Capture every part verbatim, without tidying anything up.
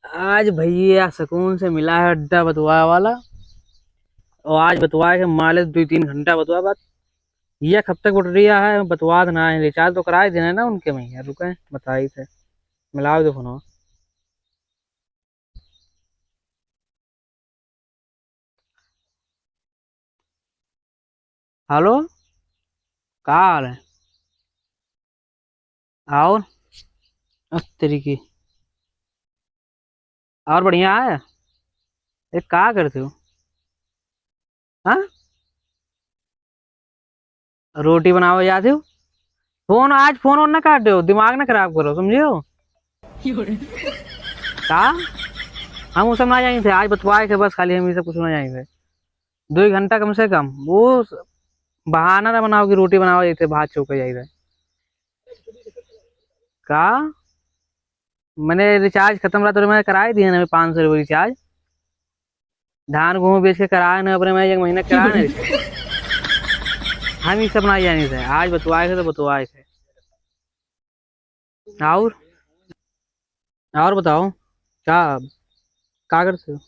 आज भैया सुकून से मिला है अड्डा बतुआ वाला, और आज बतुआ के माले दुइ तीन घंटा बतुआ बात। ये कब तक बटुरिया है, बतुआ तो ना है, रिचार्ज तो कराए देना है ना उनके में, रुके बताई थे, मिलाओ दे फोन। हेलो, का हाल है? और? अस तेरी की। और बढ़िया है? ए, का करते हो? हाँ? रोटी बनावे जाते हो? फोन, आज फोन और ना काटे हो, दिमाग ना खराब करो, समझे हो? का? हम उ सब ना जानी थे, आज बतवाए के बस, खाली हम ये सब कुछ ना जानी थे। दुइ घंटा कम से कम, वो स-, बहाना ना बनाओ कि रोटी बनावे जाते, भात चौके जाई रहे। का? मैंने रिचार्ज खत्म रहा तो मैं कराए दिए ना, पाँच सौ रुपये रिचार्ज। धान गेहूँ बेच के कराए ना, अपने मैं एक महीना कराए ना रिचार्ज। हम ये सब ना जानी थे, आज बतवाए थे तो बतवाए थे। और, और बताओ, का, का करते हो?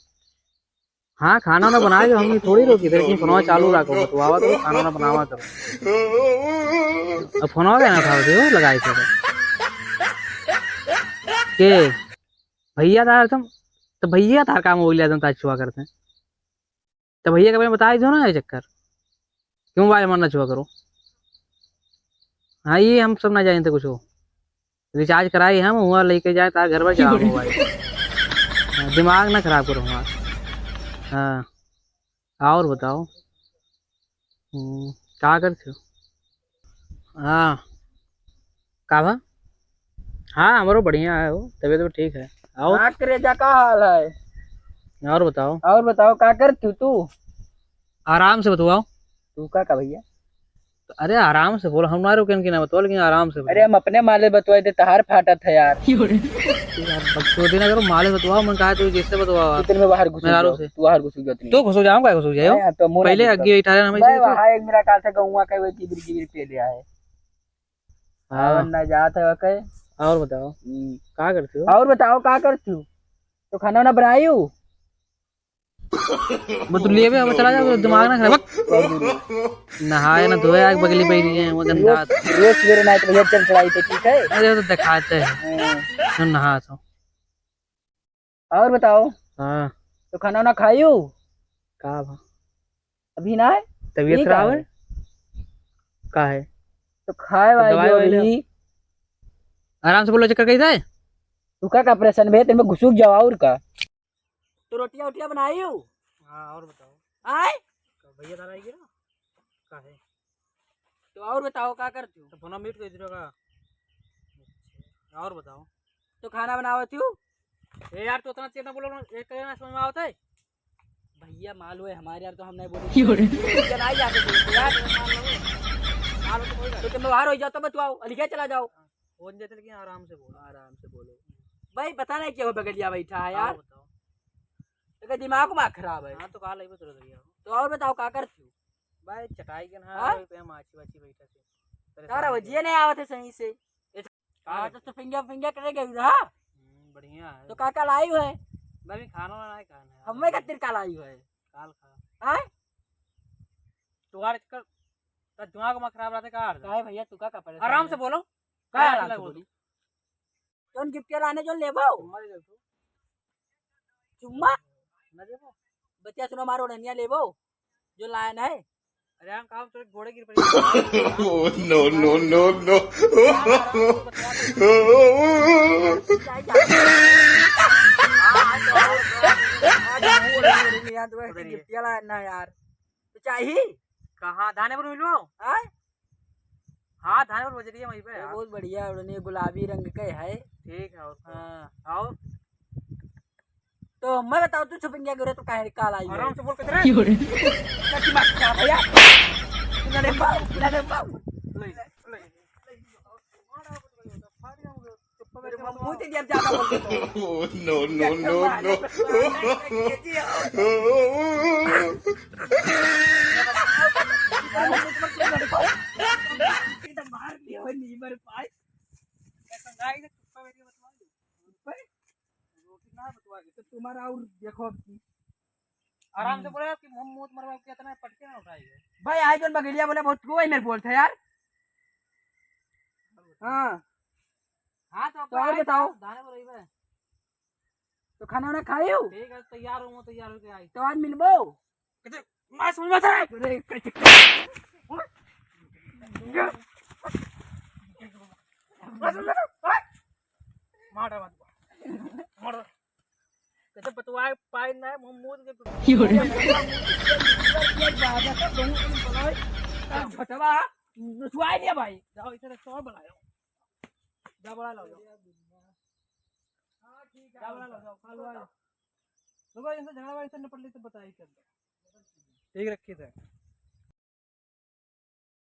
हाँ, खाना वाना बनाए के हम थोड़ी रोकी थे, लेकिन फोनवा चालू रखो, बतवावा तो खाना वाना बनावा करो। अब फोनवा कहना था, लगाए थे। के? भैया तार तुम, तो भैया तार काम हो लिया तुम, तार छुआ करते हैं। तो भैया का मैं बताई दो ना ये चक्कर, क्यों मोबाइल मारना छुआ करो। हाँ, ये हम सब ना जानी थे कुछ हो। रिचार्ज कराई हम, हुआ लेके जाए तार घर पर चलाओ मोबाइल। हाँ, दिमाग ना खराब करो हमारा। हाँ, और बताओ। हम्म, का करते हो? हाँ, का भा? हाँ, हमरो बढ़िया है हो, तबीयत तो ठीक है। और? हाँ, करेजा, का हाल है? और बताओ। और बताओ, का करते हो तू? आराम से बतवाओ। तू का, का भैया? अरे, आराम से बोलो, हम ना रुकेन कि ना बतवाओ, लेकिन आराम से अरे, बतवाओ। हम अपने माले बतवाए थे, तहार फाटत है यार। यार, बकचोदी ना करो, माले बतवाओ, मन कहा तू जैसे बतवाओ आप। तू बाहर घुस मेहरारू जाओ, से। तू बाहर घुस जाओ, तू नहीं। तो घुस जाओ, हम काहे घुस जाओ? अरे, आप तो मुंह पहले नहीं अग्गी बैठा रहे ना, भाई, वहाँ एक मेरा काल था, गौवा का वो किबिर किबिर पे ले आए। हाँ। आवन ना जात है, ओके। और बताओ, हम्म। का करते हो? और बताओ, का करते हो? तो खाना वाना बनाई हो? वो तो लेवे, अब चला जाओ, दिमाग ना खराब। नहाए ना धोए, आग बगली पे ही है, वो गंदा। रोज, रोज सवेरे नाइट भैया चल चढ़ाई थे, ठीक है? अरे, वो तो दिखाते हैं। हाँ। हम नहा तो। और बताओ। हाँ। तो खाना वाना खाई हो? का भा? अभी ना है? तबीयत ठीक खराब है। है? का है? तो खाए तो वाई दवाई जो वाई ले। अभी। आराम से बोलो, चक्कर कैसा है? तू का, का परेशान भैया, तेरे में घुसुक जाओ और का। तो रोटियां वोटियां बनाई हो? हाँ, और बताओ। आए? तो भैया तारा आई गिरा? का है? तो और बताओ, का करते हो? तो फोन म्यूट कर दीजिएगा। अच्छा, और बताओ। तो खाना बनावत हो? ए यार, तो उतना तेज ना बोलो ना, एक कहे ना समझ में आवत है। भैया, माल हुए हमारे यार, तो हम नहीं बोले। क्यों रे? भैया, नहीं जाते थे यार। माल हुए। माल हो तो कोई बात तो तुम बाहर हो जाओ, तो बतवाओ, अली क्या चला जाओ। फोन जैसे, लेकिन आराम से बोलो। आराम से बोलो। भाई, पता नहीं क्या हो, बगलिया बैठा है यार। और बताओ। तो दिमाग मा खराब है। हाँ, तो कहा लइबो तुरंत भैया। तो और बताओ, का करते हो? भाई, चटाई के ना, हाँ? पे माछी वाछी बैठा थे। परेशान तारा हो वजिए गया। नहीं आवत है सही से। का हाँ, करते? तो, तो फिंगा, फिंगा करे गई रहा। हम्म, बढ़िया है। तो का, का लाई है? भाई, खाना वाना नहीं खाना है। हमें खातिर का लाई है? काल खा। हाँ? तुम्हारे चक्कर, तो दिमाग में खराब रहते का? काहे भैया, तू का, का परेशान आराम है? से बोलो। काहे आराम से बोलो? कौन गिफ्ट लाने जो लेबो? तुम्हारे जब तो। चुम्मा? ना देबो? बच्चा सुनो, मारो ओढ़निया लेबो? जो लायन है? अरे हम काम तोरे गोड़े गिर पड़ी। Oh, no, no, no, no। जा, जा। हाँ, हाँ, तो आओ, तो आओ। आज हम ओढ़नी, ओढ़नी, यहाँ तो वैसे गिफ्ट लायन ना यार। तो चाही? कहाँ? धाने पर मिलवाओ? हाँ? हाँ, धाने पर बजरिया वहीं पे ये है। बहुत बढ़िया, ओढ़नी गुलाबी रंग के है। ठीक है, और का? हाँ। और? तो मैं बताओ, तू छुपिंगे गिरे तो काहे काल आई आराम है? से बोल, किधर है? क्यों रे? क्या दिमाग खराब है यार? लड़े बाबू, लड़े बाबू। ले, ले, ले। मेरे मुंह से जब ज्यादा बोल देते हो। Oh, no, no, no, no। मार दिया, नहीं मर पाए। तो तुम्हारा और देखो अब की। आराम से बोला कि हम मूत मरवा के इतना पटके ना उठाइए। भाई, आज जौन बगेलिया बोले बहुत कोई मेरे बोलता है यार। हाँ। हाँ, तो तो और बताओ। दाने बोले बे। तो खाना वाना खाइयो? ठीक है, तैयार हूँ, तैयार होके आई। तो आज मिलबो? कहते, "मैं समझ में आता है।" अरे, कैसे? मैं समझ में आता है। मार रहा बात। मार रहा। कहते, "बतवाए पाए ना, मुंह मूंद के।" यो रे। एक बात है, तुम, तुम बोलो, तब घटवा, नचवाए दिया भाई। जाओ, इसे रखो और बुलाओ। जा बुला लो, जाओ। जा बुला लो, जाओ, कल बुला लो। रुको, इनसे झगड़ा वगड़ा इसे निपट ली तो बताइए क्या। ठीक रखी थे।